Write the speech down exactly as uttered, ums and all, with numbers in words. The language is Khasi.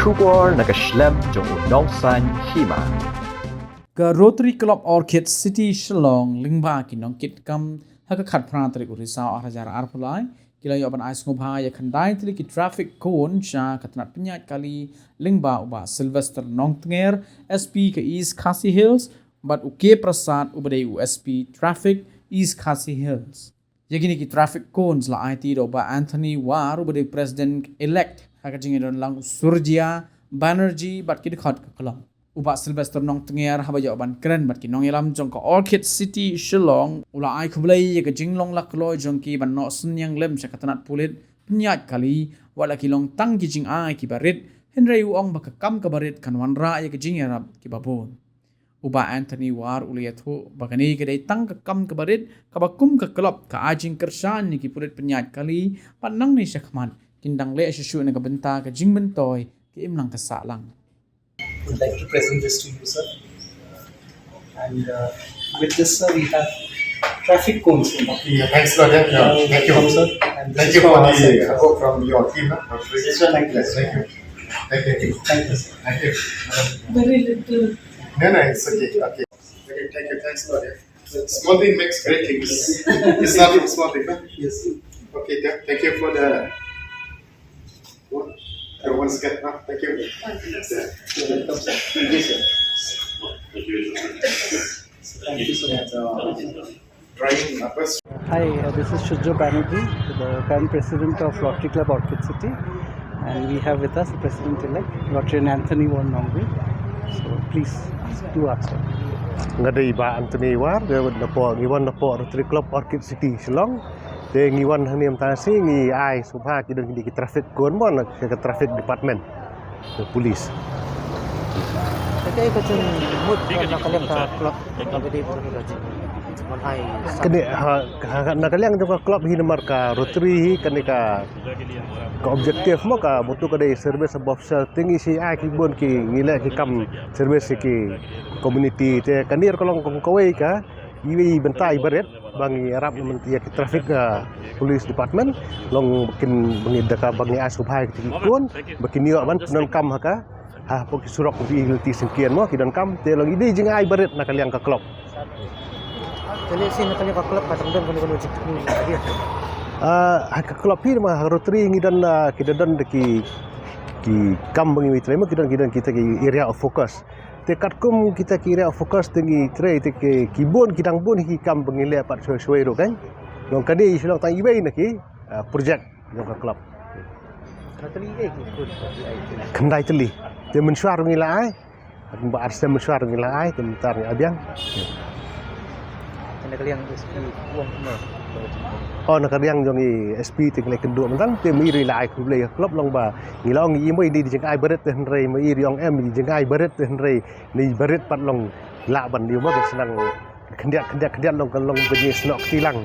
Khubor na ka shlem jong u nongsaiñ hima. Ka Rotary Club Orchid City Shillong lyngba ki nongkitkam ha ka khatphra tarik u Risaw arhajar arphew lai ki la ïoh ban ai sngewbha ïa khyndai tylli ki traffic cone sha ka tnat pynïaid kali lyngba u Bah Sylvester Nongtnger, S P ka East Khasi Hills, bad u K Prasad uba dei u S P Traffic East Khasi Hills. Ïa kine ki traffic cones la aiti da u Bah Anthony War uba dei President elect ha ka jingïadonlang u Surjya Banerjee bad ki dkhot ka club. U Bah Sylvester Nongtnger haba ïoh ban kren bad ki nongïalam jong ka Orchid City Shillong u la ai khublei ïa ka jinglong lakloi jong ki ban noh synñiang lem sha ka tnat pulit pynïaid kali, wat la ki long tang ki jingai kiba rit, hynrei u ong ba ka kam kaba rit kan wanrah ïa ka jingïarap kiba bun. U Bah Anthony War u la ïathuh ba kane ka dei tang ka kam kaba rit kaba kum ka club ka ai jingkyrshan ïa ki pulit pynïaid kali bad nangne shakhmat kin dang leh shuh shuh na ka bynta ka jingmyntoi ka imlang ka sahlang. Would like to present this to you, sir. And uh, with this, sir, we have traffic cones. Yeah, thanks a lot. Yeah, yeah. Thank you. Come, sir. And this Thank is you from for our the side, sir. Support from your team. Huh? Yes, sir. Thank you. Yes, thank you. Thank you. Thank you, sir. Thank you. Thank you, sir. Thank you. Very little. No, no, it's okay. Okay. Okay, thank you. Thanks a lot. Yeah. Small thing makes great things. It's not a small thing, huh? Yes, sir. Okay, yeah. Thank you for the one. Uh, one second, huh? Thank you. Yeah. Welcome, sir. Thank you, sir. Thank you so much. Uh, trying my best. Hi, uh, this is Shudra Banerjee, the current president of Rotary Club Orchid City, and we have with us the president-elect, Rotarian Anthony War Nongwi. So please do ask her. Nga dei Bah Anthony War, dei na pdeng ngi wan na pdeng Rotary Club Orchid City Shillong. Te ngi wan hangne mynta shi ngi ai sngewbha ki don ki traffic cone mo na ka traffic department. The police. Te ka jingmut na ka liang ka club ka bidi bidi ka jing. Man ai sa. Kane ha, ha, na ka liang jong ka club hi namar ka Rotary hi kane ka ka objective mo ka motto ka dei service above self. Te ngi shi ai ki bun ki ngi leh ki kam service ki community te kane ka long kong kawei ka iwei bynta i barit ba ngi ïarap na mynta ïa ki traffic, ah, police department long ba kin ba ngi da ka ba ngi ai sngewbha ïa ki cone ba kin ïoh ban pyndonkam ha ka ha pdeng ki surok ki lynti syngkien mo ki donkam te long i dei jingai barit na ka liang ka club. Te lehse na ka liang ka club ka dang don kano kano jingkyrkhu. Ah, ha ka club hi ma ha Rotary ngi don, ah, ki don da ki ki kam ba ngi trei mo ki don ki don kita ki area of focus. Te katkum kita ki area of focus te ngi trei te ki, ki bun ki dang bun ki kam ba ngi leh pat shwai shwai ruh kan. Long kane i shu long tang iwei na ki, ah, project jong ka club. Ka tylli eh ki kun ka ai. Khyndai tylli. Te mynshuwa ruh ngi la ai. Ba ar snem mynshuwa ruh ngi la ai te mynta ngi ai biang. Kane ka liang S P wong no. Oh, na ka liang jong i S P te ngi la kynduh mynta te ma i ruh i la ai khublei ka club long ba ngi la ong i mo i dei jingai barit te hynrei ma i ruh i ong em i jingai barit te hynrei ni barit pat long lah ban ïoh mo ka shnang khyndiat khyndiat khyndiat long ka long ba ngi snoh kti lang.